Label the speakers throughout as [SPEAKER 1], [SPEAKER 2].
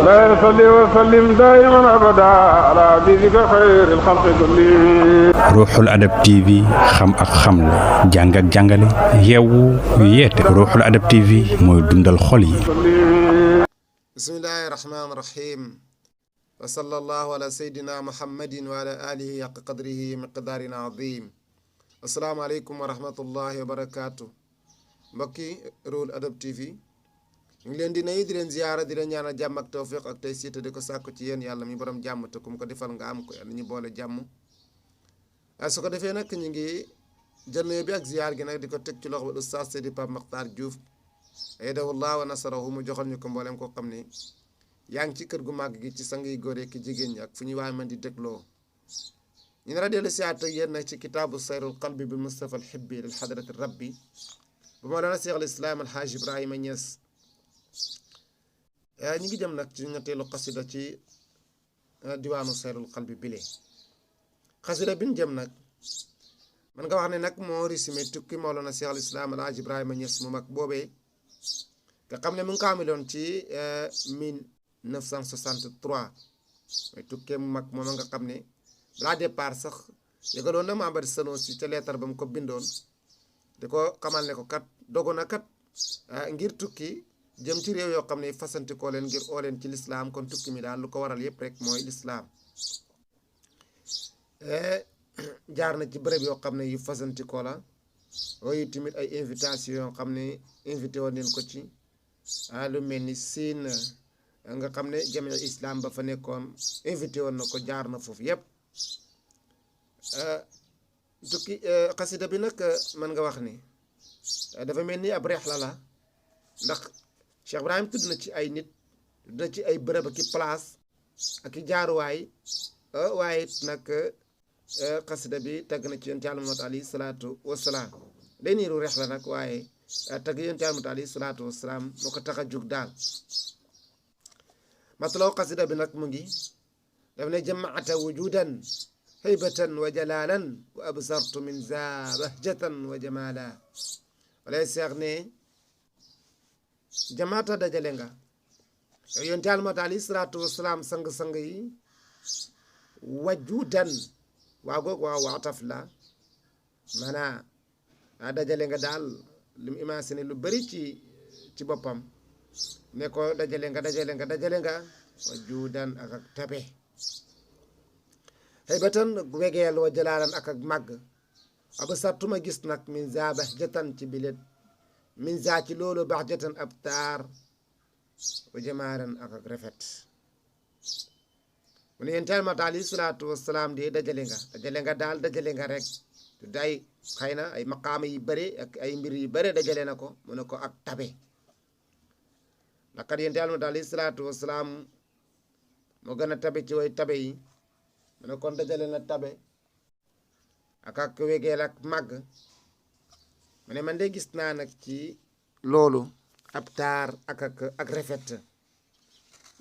[SPEAKER 1] لا يصلي وسلم دائما ابدا على حبيبك خير الخلق كلهم.
[SPEAKER 2] Ruuxul Adab TV xam ak xamle jàng ak jàngale yeewu yeete Ruuxul Adab TV mooy dundal xol yi.
[SPEAKER 3] bismillahi rahmaani rahim wa sallallahu ala sayyidina muhammadin wa ala alihi haqqa qadrihi miqdarin azim. assalaamu aleykum wa rahmatullahi wa barakaatu. mbokki Ruuxul Adab TV ñu ngi leen di nuyu di leen ziyaara di leen ñaanal jàmm ak tawfiq ak tey siita di ko sàkku ci yéen yàlla mi borom jàmm te kum ko defal nga am ko yàlla ñu boole jàmm. su ko defee nag ñu ngi jël nuyu bi ak ziyaar gi nag di ko teg ci loxo ba Oustaz Seydi Pape Makhtar Diouf ayyadahullah wa nasarahu mu joxal ñu ko mboolem koo xam ne yaa ngi ci kër gu màgg gi ci sang yi góor ki jigéen ñi ak fu ñu waay man di dégloo. ñu nar a dellu siyaat ak yéen nag ci kitaabu sayrul qalbi bi Mustafa al Hibbi lil hadrati rabbi bu ma doon Cheikh al Islam al Hajj Ibrahima Niass. ñu ngi jëm nag ci ñetteelu xasida ci diwaanu sayrul qalbi bile. xasida bi ñu jëm nag man nga wax ne nag moo résumé tukki Mawlana Cheikh al Islam al Hajj Ibrahima Niass mu mag boobee nga xam ne mu ngi ko ameloon ci 1963 mooy tukkee mu mag moom nga xam ne balaa départ sax yëgaloon na Mouhamed Sanusi ca leetar ba mu ko bindoon di ko xamal ne ko kat dogu na kat ngir tukki jëm ci réew yoo xam ne fasanti koo leen ngir oo leen ci lislaam kon tukki mi daal lu ko waral yëpp rek mooy lislaam. jaar na ci bërëb yoo xam ne yu fasanti koo la yooyu tamit ay invitation yoo xam ne invité woon neen ko ci lu mel ni Siin nga xam ne jamia islam ba fa nekkoon invité woon na ko jaar na foofu yëpp. tukki xasida bi nag mën nga wax ni dafa mel ni ab rexla la ndax Cheikh Ibrahim tudd na ci ay nit tudd na ci ay bërëb ak i place ak i jaaruwaay waaye nag xasida bi tagg na ci yonent Yàlla Muhammad alayhi salaatu wasalaam day niiru rexla nag waaye tagg yonent Yàlla Muhammad alayhi salaatu wasalaam moo ko tax a jug daal. matlaw xasida bi nag mu ngi daf ne jamaata wujudan haybatan wa jalalan wa absartu min za bahjatan wa jamala walay seex ne jamaata dajale nga yow yonent Yàlla Muhammad alayhi salaatu wasalaam sang-sang yi wajudan waa goog waaw waataf la maanaa dajale nga daal li mu imaginé lu bari ci boppam ne ko dajale nga wajudan ak tabe haybatan wegeel wa jalaalan ak màgg abasartuma gis nag min za bahjatan ci bilet min za ci loolu bahjatan ab taar wa jamaalan ak rafet mu ne yonent Yàlla alayhi salaatu wasalaam di dajale nga daal dajale nga rek du day xëy na ay maqaama yi bëri ak ay mbir yu bëri dajale na ko mu ne ko ak tabe ndax kat yonent Yàlla alayhi salaatu wasalaam moo gën a tabe ci way tabe yi mu ne kon dajale na tabe ak wegeel ak màgg mu ne man de gis naa nag ci loolu ab taar ak rafet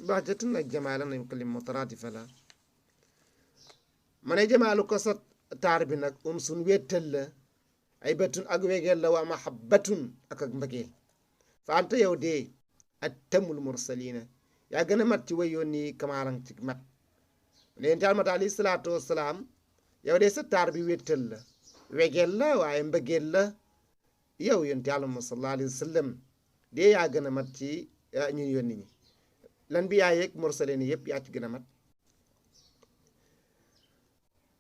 [SPEAKER 3] baax jëtun nag jamaala nañ ko lim mutaraadifa la ma ne jamaalu ko sa taar bi nag sun wéttal la ay batun ak wegeel la waa mahabbatun ak mbëggeel fa anta yow de attamul mursalina yaa gën a mat ci way yoon nii kamaaran ci mat ne yonent Yàlla alayhi salaatu wasalaam yow de sa taar bi wéttal la wegeel la waaye mbëggeel la yow yonent Yàlla sallallahu alayhi wa sallam de yaa gën a mat ci ñun yónni ñi lan bi yaa yeeg mursaleen yëpp yaa ci gën a mat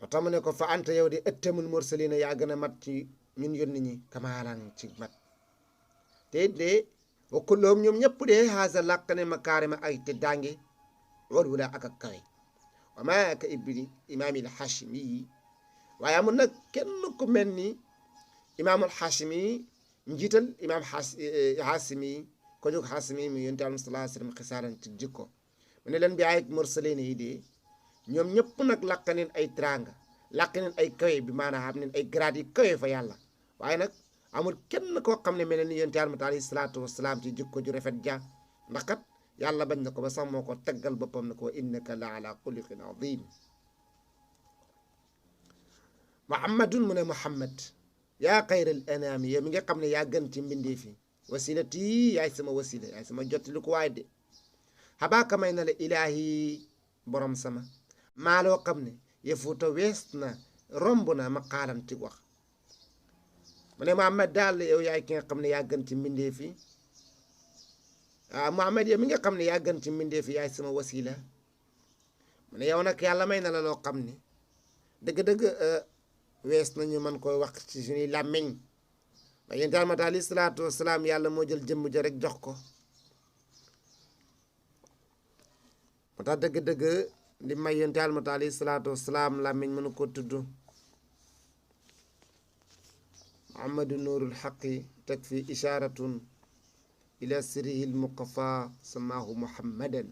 [SPEAKER 3] ba tax mu ne ko fa anta yow de ëttamul mursalina yaa gën a mat ci ñun yónni ñi kamaaran ci mat te de wa kulloom ñoom ñëpp de haasa làq ne makaarima ay te dange wal wula ak kawe wa maa ka ibni imaamil hashimi yi waaye amul nag kenn ku mel ni imaamul hashimi njiital imaam hasimi ko jóg hasimi mi yonent Yàlla sallallahu alayhi wa sallam xisaaran ci jikko mu ne leen bi ay mursaleen yi de ñoom ñëpp nag làq neen ay tranga làq neen ay kawe bi maanaam am neen ay grade yi kawe fa yàlla waaye nag amul kenn koo xam ne mel ni yonent Yàlla alayhi salaatu wasalaam ci jikko ju rafet ja ndax kat yàlla bañ na ko ba sax moo ko taggal boppam na ko innaka la ala xuluqin azim muhammadun mu ne muhammad yaa xayral anaami yow mi nga xam ne yaa gën ci mbindee fi wasilati yaay sama wasila yaay sama jottali ko waay de xabaaka may na la ilaahi borom sama maa loo xam ne yefuuta wees na romb na ma xaalan ci wax mu ne Muhammad daal yow yaay ki nga xam ne yaa gën ci mbindeef yi Muhammad yow mi nga xam ne yaa gën ci mbindeef yi yaay sama wasila mu ne yow nag yàlla may na la loo xam ne dëgg-dëgg wees nañu mën koy wax ci suñuy làmmiñ waaye yéen daal alayhi salaatu wasalaam yàlla moo jël jëmm ja rek jox ko moo tax dëgg-dëgg li may yéen daal alayhi salaatu wasalaam làmmiñ mënu ko tudd muhammadu nuurul xaqi teg fi isharatun ila sirrihi lmuqafa samaahu muhammadan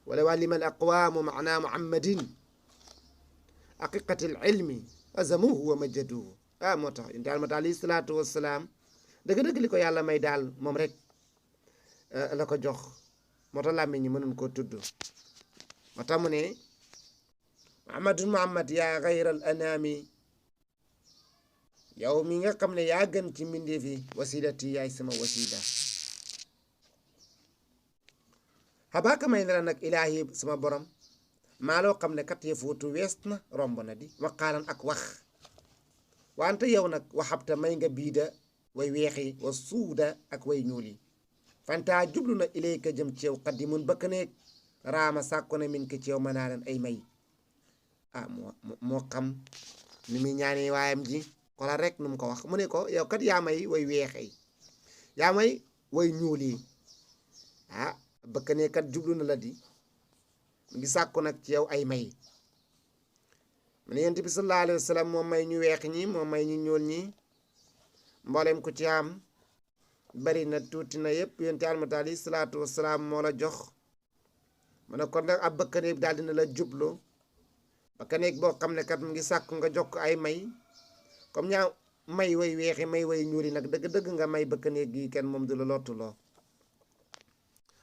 [SPEAKER 3] wala walima al aqwaamu maana muhammadin haqiqati al ilmi azamuhu wa majaduhu moo tax yéen daal alayhi salaatu wasalaam dëgg-dëgg li ko yàlla may daal moom rek la ko jox moo tax làmmiñ ñi mënuñ koo tudd moo tax mu ne muhammadun muhammad yaa xayral anaami yow mi nga xam ne yaa gën ci mbindeef yi wasilati yaay sama wasila xabaaka may na la nag ilaahi sama borom maa loo xam ne kat yefuutu wees na romb na di waqaalan ak wax wante yow nag waxabta may nga biida way weexi wa suuda ak way ñuul yi fanta jublu na ilayka jëm ci yow qaddimun bëkk neeg raama sàkko na min ko ci yow manaa leen ay may moo xam ni muy ñaani waayam ji xola rek nu mu ko wax mu ne ko yow kat yaa may way weexi yaa may way ñuul yi bëkk neeg kat jublu na la di mu ngi sàkko nag ci yow ay may mu ne yonent bi sallallahu alayhi wa sallam moom may ñu weex ñi moom may ñu ñuul ñi mboolem ku ci am bari na tuuti na yëpp yonent Yàlla alayhi salaatu wasalaam moo la jox mu ne kon nag ab bëkkaneeg daal dina la jublu bëkkaneeg boo xam ne kat mu ngi sàkk nga jox ko ay may comme ñaa may way weexi may way ñuuli nag dëgg-dëgg nga may bëkkaneeg gi kenn moom du la lottuloo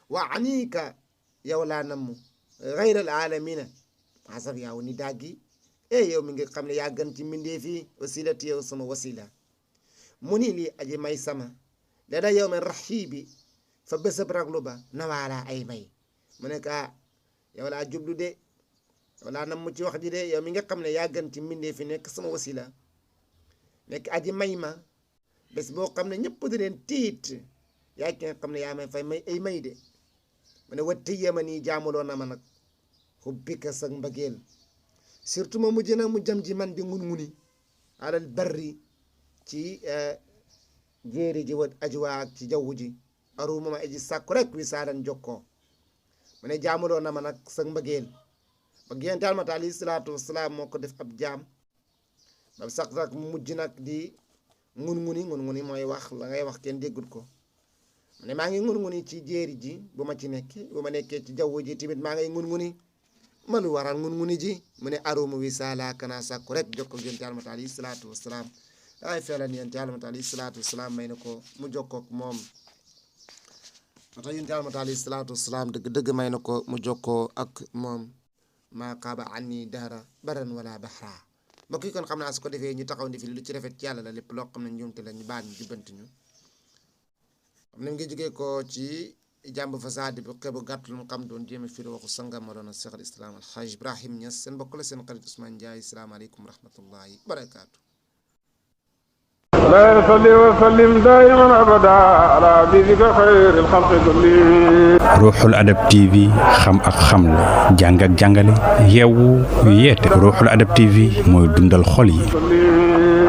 [SPEAKER 3] waa aniika yow laa namm xayral aalamina xasab yaaw ni daggi yow mi nga xam ne yaa gën ci mbindee fii wasilati yow sama wasila mu ni lii aji may sama dada yow men raxiibi fa bésab raglu ba nawaalaa ay may mu ne yow laa jublu de yow laa nam mu ci wax ji de yow mi nga xam ne yaa gën ci mbindee fi nekk sama wasila nekk aji may ma bés boo xam ne ñëpp di leen tiit yaa ki nga xam ne yaa may fay may ay may de mu ne watti yema nii jaamuloo na ma nag xubbika sa mbëggeel surtout ma mujj na mu jëm ji man di ngun-nguni alal barri ci jéeri ji wa ajuwaa ak ci jaww ji aruma ma aji sàkku rek wi saadan jokkoo mu ne jaamuloo na ma nag sa mbëggeel ba yonent Yàlla alayhi salaatu wasalaam moo ko def ab jaam ba sax nag mu mujj nag di ngun-nguni mooy wax la ngay wax kenn déggul ko mu ne maa ngi ngun-nguni ci jéeri ji bu ma ci nekkee bu ma nekkee ci jaww ji tamit maa ngay ngun-nguni ma lu waral ngun-nguni ji mu ne aruma wi saala kanaa sàkku rek jokkoo yonent Yàlla alayhi salaatu wasalaam ay feelan yonent Yàlla alayhi salaatu wasalaam may na ko mu jokkook moom moo tax yonent Yàlla alayhi salaatu wasalaam dëgg may na ko mu jokkoo ak moom maa qaaba anni dahra baran wala bahra mbokk yi kon xam naa su ko defee ñu taxaw ni fi lu ci rafet ci yàlla la lépp loo xam ne njuumte la ñu baal ñu jubbanti ñu xam ne ngi jógee ko ci jàmb fasaadi bu xebu gàtt lu mu xam doon jéem a firi waxu sangam ma doon Cheikh al Islam Alxaaj Ibrahim Niass seen mbokk la seen xarit Ousmane Ndiaye salaamaaleykum wa rahmatullahi wa barakaatu.
[SPEAKER 1] لا يصلي وسلم دائما ابدا على حبيبك خير الخلق كلهم.
[SPEAKER 2] ruuxul adab TV xam ak xamle jàng ak jàngale yeewu yeete ruuxul adab TV mooy dundal xol yi.